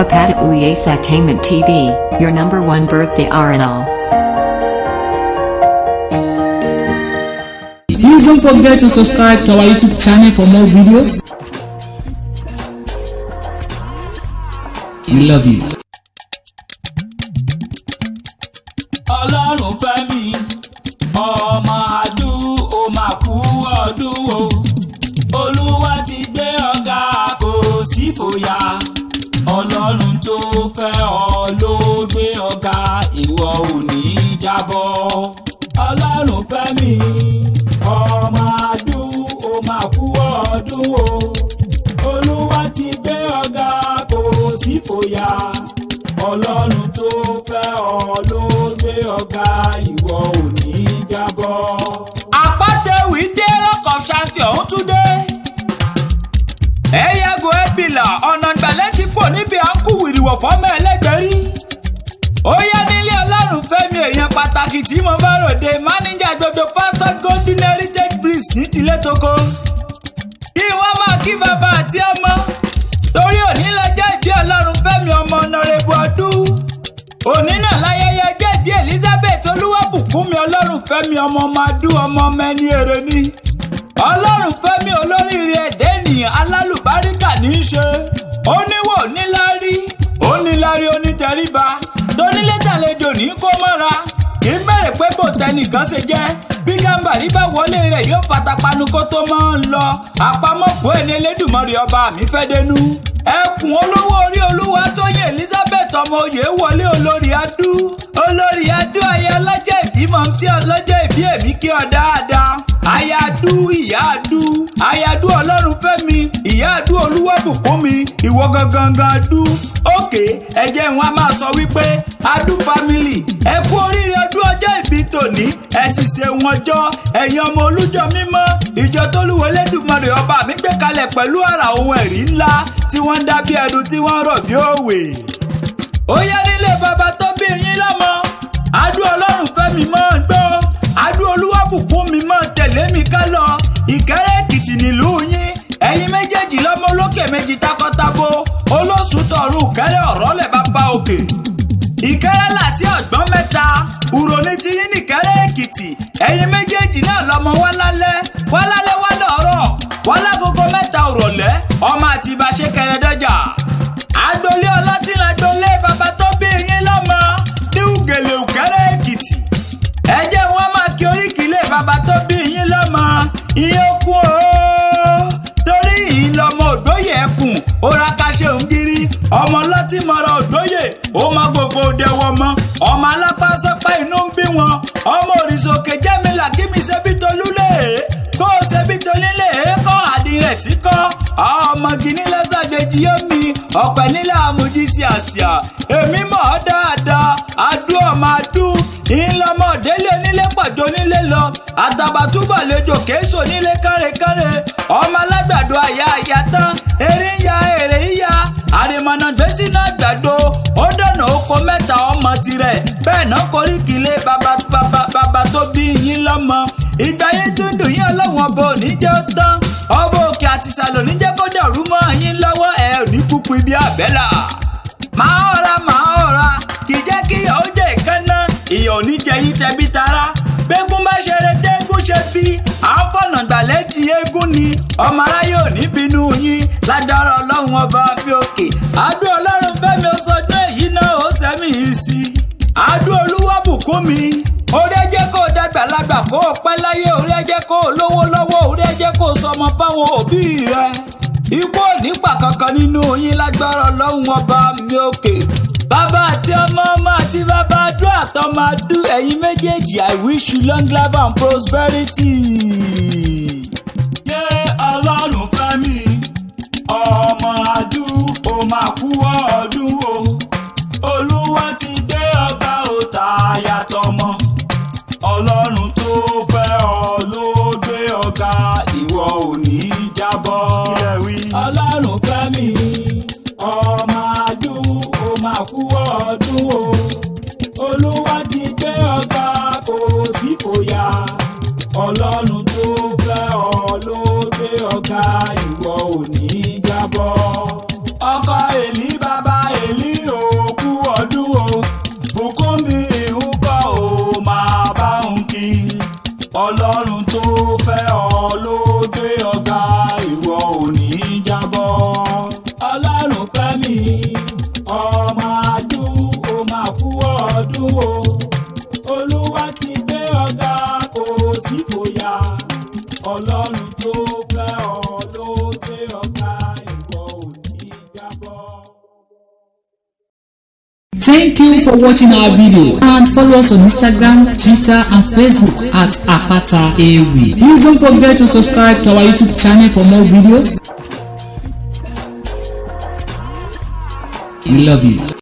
Apata Uyes TV, your number one birthday RNL. Please don't forget to subscribe to our YouTube channel for more videos. We love you. Ọlọ́run fẹ́mi ọmọ adú, ó máa kú ọdún o. Olúwa ti gbé ọ̀gá, kò sí fòyà. Ọlọ́run tó fẹ́ ọ ló gbé ọ̀gá, ìwọ ò ní jábọ́. Ọlọ́run fẹ́mi ọmọ adú, ó máa kú ọdún o. Olúwa ti gbé ọ̀gá, kò sí fòyà. Ọlọ́run tó fẹ́ ọ ló gbé ọ̀gá, ìwọ ò ní jábọ́. Àpàtẹ̀wì dé, Rock of Shanty ọ̀hún tún dé. Ẹ̀yẹ́gò ẹ̀bìlà ọ̀nà ìgbàlẹ̀ ti pọ̀ níbi à ń kú wìrìwọ̀ fọ́mọ ẹlẹ́gbẹ̀rí. Ó yá, nílé Ọlọ́run fẹ́mi, èèyàn pàtàkì tí mo bá ròde, máníjà gbogbo Pastor Golden Heritage Bliss ní tilé toko. Kí wọ́n máa kí bàbá àti ọmọ torí òní lọ́jọ́ ìbí Ọlọ́run fẹ́mi ọmọ ọ̀nàrẹ́bù ọdún. Òní náà láyẹyẹ ọjọ́ ìbí Elizabeth Olúwàbùkúnmi Ọlọ́run fẹ́mi ọmọ ọmọ adú, ọmọ ọmọ ẹni èrè ni. Ọlọ́run fẹ́mi, olóríire ẹ̀dẹ́ ènìyàn alálùbáríkà ní í ṣe. Oníwò níláárí, oníláárí, onítẹríba, tónílé tàlejò ní kó mọ́ra, kì í bẹ̀rẹ̀ pé bò tẹnìkan ṣe jẹ́. Bí Gàmbàrí bá wọlé rẹ̀, yóò fatapanu kó tó máa ń lọ. Àpamọ́kù ẹni Elédùmarè ọba mi fẹ́ dénú. Ẹkùn olówó orí Olúwa Tóyìn Elizabeth ọmọ oyè wọlé, olórí adú, olórí adú, aya ọlọ́jọ́ ìbímọ sí ọlọ́jọ́ ìbí, èmi kí ọ dáadáa. Aya adú, ìyá adú, aya adú Ọlọ́run fẹ́mi, ìyá adú Olúwàbùkún mi, ìwọ gangan adú. Òkè ẹ̀jẹ̀ wọn a máa sọ wípé adú family, ẹ kú oríire ọdún ọjọ́ ìbí tòní. Ẹ sì ṣe wọn jọ ẹ̀yin ọmọ olújọ mímọ́, ìjọ tólúwo Elédùmarè ọba mi gbé kalẹ̀ pẹ̀lú àrà ohun ẹ̀rí ńlá tí wọ́n ń dá bí ẹdun, tí wọ́n ń rọ̀ bí òwe. Ó yá, nílé bàbá tó bí yín lọ́mọ, adú Ọlọ́run fẹ́mi máa ń gbọ́, adú Olúwàbùkún mi máa tẹ̀lé mi ká lọ Ìkẹ́rẹ́ Èkìtì nílùú yín. Ẹ̀yin méjèèjì lọ́mọ olókè méjì takọ́tabo, olóṣù tọ̀run kẹ́rẹ́ ọ̀rọ̀ lẹ̀ bá òkè. Ìkẹ́rẹ́ làsí ọ̀gbọ́n mẹ́ta ùrò ní tiyín nìkẹ́rẹ́ Èkìtì. Ẹ̀yin méjèèjì náà lọ́mọ wá lálẹ́, wá lálẹ́, wá lọ́rọ̀, wá lágogo 3 òrọ̀lẹ́, ọmọ àti ìbáṣe kẹrẹdọ́jà. Agbolé ọlọ́tí lagbolé bàbá tó bí yín lọ́mọ ní Ùgèlè Òkẹ́rẹ́ Èkìtì. Ẹ jẹ́ wọn máa kí oríkìlẹ̀ bàbá tó bí yín lọ́mọ iye kú o, torí yìí lọmọ òdóyè ẹkùn òràkàṣe òǹgírí, ọmọ ọlọ́tí mọ̀rọ̀ òdóyè, ó mọ gbogbo òdẹwọ mọ, ọmọ alápásọpá inú ń bí wọn, ọmọ òrìṣòkè jẹ́mílà kí mi ṣe bí tolúlé kó o ṣe bí tolílé kọ́ àdìrẹ̀ sí kọ́ ọmọ gíní lọ́sàgbèjì yomi ọ̀pẹ nílẹ̀ àmójí sí àṣà. Èmi mọ̀ ọ́ dáadáa, adú ọmọ adú ńlọmọ délé onílé pàjọ onílé lọ, àtàbàtúbà lejò kéésò nílé kárẹ̀kárẹ̀, ọmọ alágbàdo àyà àyà tán, eré ń ya èrè ń ya àrèmọ̀nà gbèsínà àgbàdo ó dọ̀nà oko mẹ́ta ọmọ tirẹ̀ bẹ́ẹ̀ náà koríkìlẹ̀ bàbá bàbá bàbá tó bí yín lọ́mọ. Ìgbà yín tún dùn yín, ọlọ́wọ́n ọba ò ní jẹ́ ó tán, ọba òkè àti ìsàlẹ̀ ò ní jẹ́ kó dàrú mọ́ yín lọ́wọ́. Ẹ ò ní kúkú ibi àbẹ́là. Máa ọ̀ra máa ọ̀ra kì í jẹ́ kí ìyà ó jẹ́ ìkànnà, ìyà ò ní jẹ yín tẹbí tará. Gbégún bá ṣeré tégún ṣe bí à ń fọ̀nà gbàlẹ́ jí eégún ni, ọmọ aráyé ò ní bínú yín lágbára Ọlọ́run ọba mi òkè. Adú Ọlọ́run fẹ́mi, ó sọdún èyí náà, ó sẹ́mi yìí sí i. Adú Olúwàbùkún mi, orí ẹ jẹ́ kó o dàgbà lágbà, kó o pẹ́ láyé, orí ẹ jẹ́ kó o lówó lọ́wọ́, orí ẹ jẹ́ kó o sọmọ fáwọn òbí rẹ. Ikú ò ní pa kankan nínú yín lágbára Ọlọ́run ọba mi òkè. Bàbá àti ọmọ, ọmọ àti bàbá, adú àtọmọ adú, ẹ̀yin méjèèjì, I wish you long life and prosperity. Yé Ọlọ́run fẹ́mi ọmọ adú, ó máa kú ọdún o. Olúwa ti gbé ọ̀gá o, tààyà tọmọ. Ọlọ́run tó fẹ́ ọ ló gbé ọ̀gá, ìwọ ò ní jábọ́. Kílẹ̀ wí. Ọlọ́run fẹ́mi ọmọ adú, ó máa kú ọdún o. Olúwa ti gbé ọ̀gá, kò sí fòyà. Ọlọ́run tó fẹ́ ọ ló gbé ọ̀gá, ìwọ ò ní jábọ́. Ọkọ èlì bàbá. Ọlọ́run tó fẹ́ ọ ló gbé ọ ga, ìwọ ò ní jábọ́. Thank you for watching our video and follow us on Instagram, Twitter and Facebook at Apata Ewi. Please don't forget to subscribe to our YouTube channel for more videos. We love you.